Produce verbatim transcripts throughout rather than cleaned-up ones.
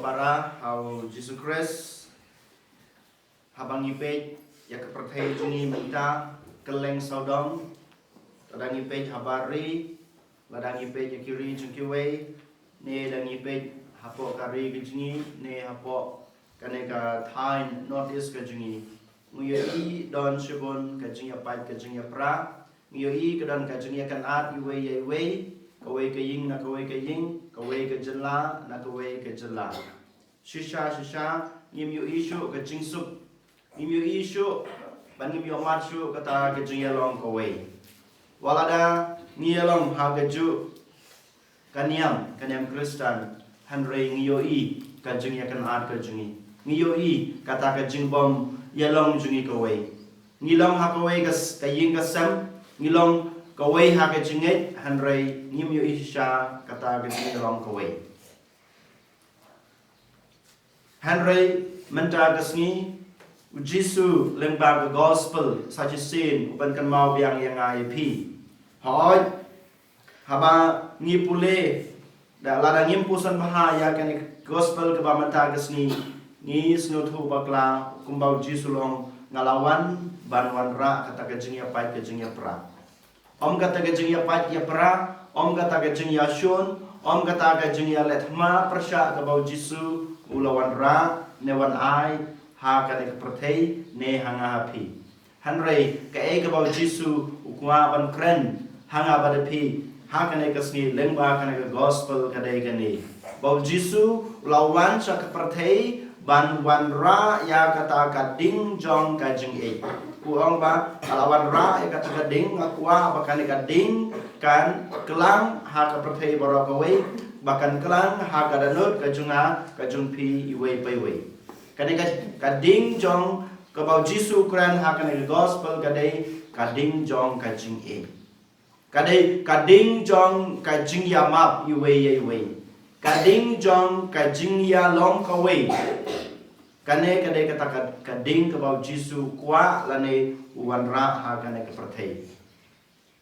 Para ha u Jisu Khrist, haba ngi peit ïa ka pyrthei jong ngi mynta, kylleng sawdong, lada ngi peit ha bar ri, lada ngi peit ïa ki ri jong kiwei, ne da ngi peit hapoh ka ri ka jong ngi, ne hapoh kane ka thaiñ North East ka jong ngi. Ngi ïohi don shibun ka jingïapait ka jingïapra, ngi ïohi ka don ka jingïakynad iwei ïa iwei, kawei ka ïing na kawei ka ïing, kawei ka jylla na kawei ka jylla. Shisha shisha ngim ïohi shuh ka jingsuk, ngim ïohi shuh, ban ngim ïohmad shuh kata ka jingïalong kawei. Wat lada ngi ïalong ha kajuh ka niam, ka niam Khristan, hynrei ngi ïohi ka jingïakynad ka jong ngi, ngi ïohi kata ka jingbym ïalong jong ngi kawei. Ngi long ha kawei ka s-, ka ïing ka sem, ngi long kawei ha ka jingngeit, hynrei ngim ïohi shisha kata ka jingïalong kawei. Hynrei mynta ka sngi, u Jisu lyngba ka gospel sa shisien u pynkynmaw biang ïa nga ïa phi. Hooid, haba ngi pule, da lada ngim puson bha ïa kane ka gospel kaba mynta ka sngi, ngi sngewthuh bakla kumba u Jisu u ong, nga la wan ban wanrah kata ka jingïapait ka jingïapra. Ym kata ka jingïapait ïapra, ym kata ka jingïashun, ym kata ka jingïaleh thma pyrshah kaba u Jisu u la wanrah ne wan ai ha kane ka pyrthei ne ha nga ha phi. Hynrei kaei kaba u Jisu u kwah ban kren ha nga bad phi ha kane ka sngi lyngba kane ka gospel ka dei kane, ba u Jisu u la wan sha ka pyrthei ban wanrah ïa kata ka ding jong ka jingïeit. U ong ba nga la wanrah ïa kata ka ding, nga kwah ba kane ka ding kan klang ha ka pyrthei baroh kawei, ba kan klang ha ka dohnud ka jong nga ka jong phi iwei pa iwei. Kane ka, ka ding jong kaba u Jisu u kren ha kane ka gospel ka dei ka ding jong ka jingïeit. Ka dei ka ding jong ka jingïamap iwei ïa iwei. Ka ding jong ka jingïalong kawei. Kane ka dei kata ka, ka ding kaba u Jisu u kwah lane u wanrah ha kane ka pyrthei.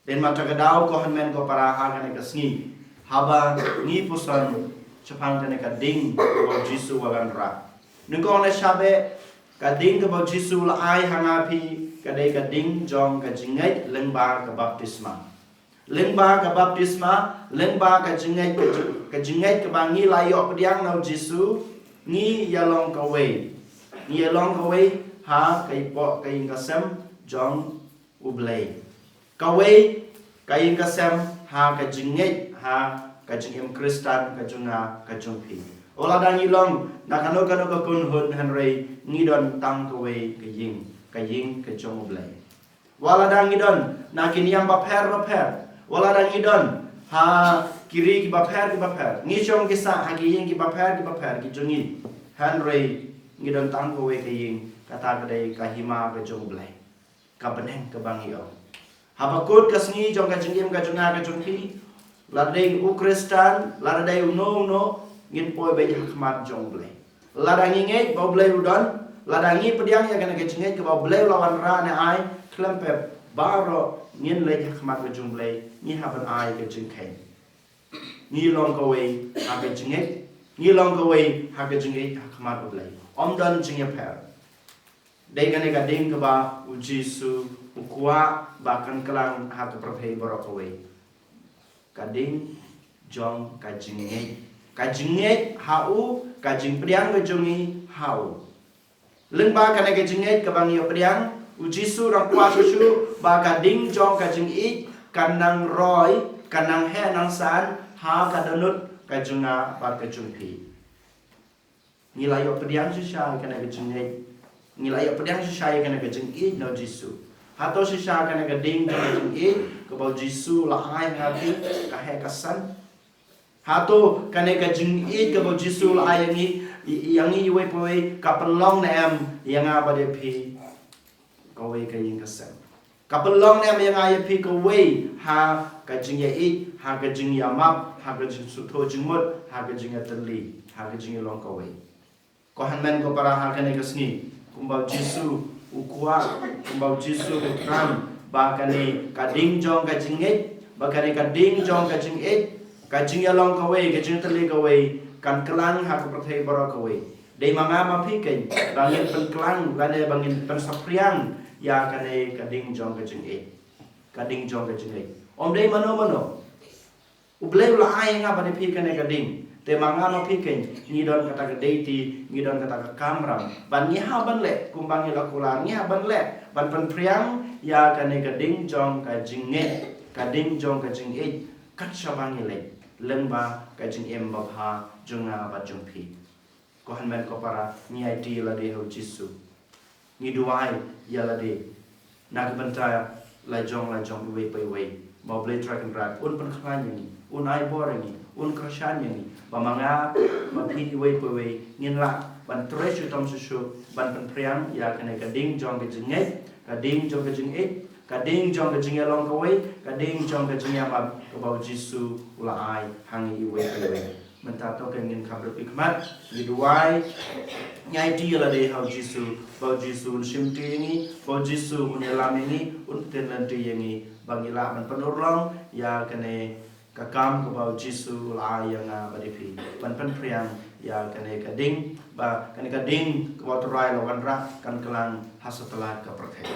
Dei namar kata ka daw ko hynmen ko para ha kane ka sngi, haba ngi puson shaphang kane ka ding kaba u Jisu u wanrah, nyngkong ne shaphang ka ding kaba u Jisu u la ai ha nga phi, ka dei ka ding jong ka jingngeit lyngba ka baptisma. Lyngba ka baptisma, lyngba ka jingngeit, ka jing-, ka jingngeit kaba ngi la ïoh pdiang na u Jisu, ngi ïalong kawei. Ngi ïalong kawei ha ka ïpoh ka ïing ka sem jong u Blei. Kawei ka ïing ka sem ha ka jingngeit, ha ka jingim Khristan ka jong nga ka jong phi. Wat lada ngi long na kano kano ka kynhun, hynrei ngi don tang kawei ka ïing, ka ïing ka jong u Blei. Wat lada ngi don na ki niam bapher bapher, wat lada ngi don ha ki ri ki bapher ki bapher, ngi shong ngi sah ha ki ïing ki bapher ki bapher ki jong ngi, hynrei ngi don tang kawei ka ïing, kata ka dei ka hima ka jong u Blei. Ka bneng kaba ngi ong. Haba kut ka sngi jong ka jingim ka jong nga ka jong phi, lada dei u Khristan, lada dei uno uno, ngin poi beit ha khmat jong u Blei. Lada ngi ngeit ba u Blei u don, lada ngi pdiang ïa kane ka jingngeit kaba u Blei u la wanrah ne ai, khlem pep baroh ngin leit ha khmat ka jong u Blei, ngi hap ban ai ka jingkheiñ. Ngi long kawei ha ka jingngeit, ngi long kawei ha ka jingngeit ha khmat u Blei. Ym don jingïapher. Dei kane ka ding kaba u Jisu u kwah ba kan klang ha ka pyrthei baroh kawei. Ka ding jong ka jingngeit. Ka jingngeit ha u, ka jingpdiang ka jong ngi ha u. Lyngba kane ka jingngeit kaba ngi ïa pdiang, u Jisu u dang kwah shuh shuh ba ka ding jong ka jingïeit kan nang roi, kan nang heh nang san ha ka dohnud ka jong nga bad ka jong phi. Ngi la ïoh pdiang shisha ïa kane ka jingngeit. Ngi la ïoh pdiang shisha ïa kane ka jingïeit na u Jisu. Hato shisha kane ka ding jong ka jingïeit kaba u Jisu u la ai ha ngi ka heh ka san? Hato kane ka jingïeit kaba u Jisu u la ai ïa ngi, ïa ngi iwei pa iwei, ka pynlong ne em ïa nga bad ïa phi kawei ka ïing ka sem? Ka pynlong ne em ïa nga ïa phi kawei ha ka jingïaieit, ha ka jingïamap, ha ka jingsngewthuh jingmut, ha ka jingïatylli, ha ka jingïalong kawei? Ko hynmen ko para, ha kane ka sngi, kumba u Jisu u kwah, kumba u Jisu u kren ba kane ka ding jong ka jingngeit, ba kane ka ding jong ka jingïeit, ka jingïalong kawei, ka jingïatylli kawei, kan klang ha ka pyrthei baroh kawei. Dei ma nga ma phi keiñ ba ngin pynklang lane ba ngin pynsaphriang ïa kane ka ding jong ka jingngeit. Ka ding jong ka jingngeit. Ym dei mano mano. U Blei u la ai nga bad phi kane ka ding. Te ma nga ma phi keiñ ngi don kata ka duty, ngi don kata ka kamram. Ban ngi hap ban leh kumba ngi la kular, ngi hap ban leh ban pynphriang ïa kane ka ding jong ka jingngeit, ka ding jong ka jingngeit. Kat shaba ngi leh lyngba ka jingim babha jong nga bad jong phi. Ko hynmen ko para, ngi aiti ïa lade ha u Jisu. Ngi duwai ïa lade na ka bynta la jong la jong iwei pa iwei. Ba u Blei Trai Kynrad un pynkhlaiñ ïa ngi, un ai bor ïa ngi, un kyrshan ïa ngi. Ba ma nga ma phi iwei pa iwei ngin lah ban trei shitom shisha ban pynphriang ïa kane ka ding jong ka jingngeit, ka ding jong ka jingngeit, ka ding jong ka jingïalong kawei, ka ding jong ka jingïamap kaba u Jisu u la ai ha ngi iwei pa iwei. Mynta to ka ngin kham rep ki khmat, ngi duwai, ngi aiti ïa lade ha u Jisu, ba u Jisu un shimti ïa ngi, ba u Jisu un ïalam ïa ngi, un pynlynti ïa ngi, ba ngi lah ban pynurlong ïa kane ka kam kaba u Jisu u la ai ïa nga bad ïa phi, ban pynphriang ïa kane ka ding, ba kane ka ding kaba u Trai u la wanrah kan klang ha satlak ka pyrthei.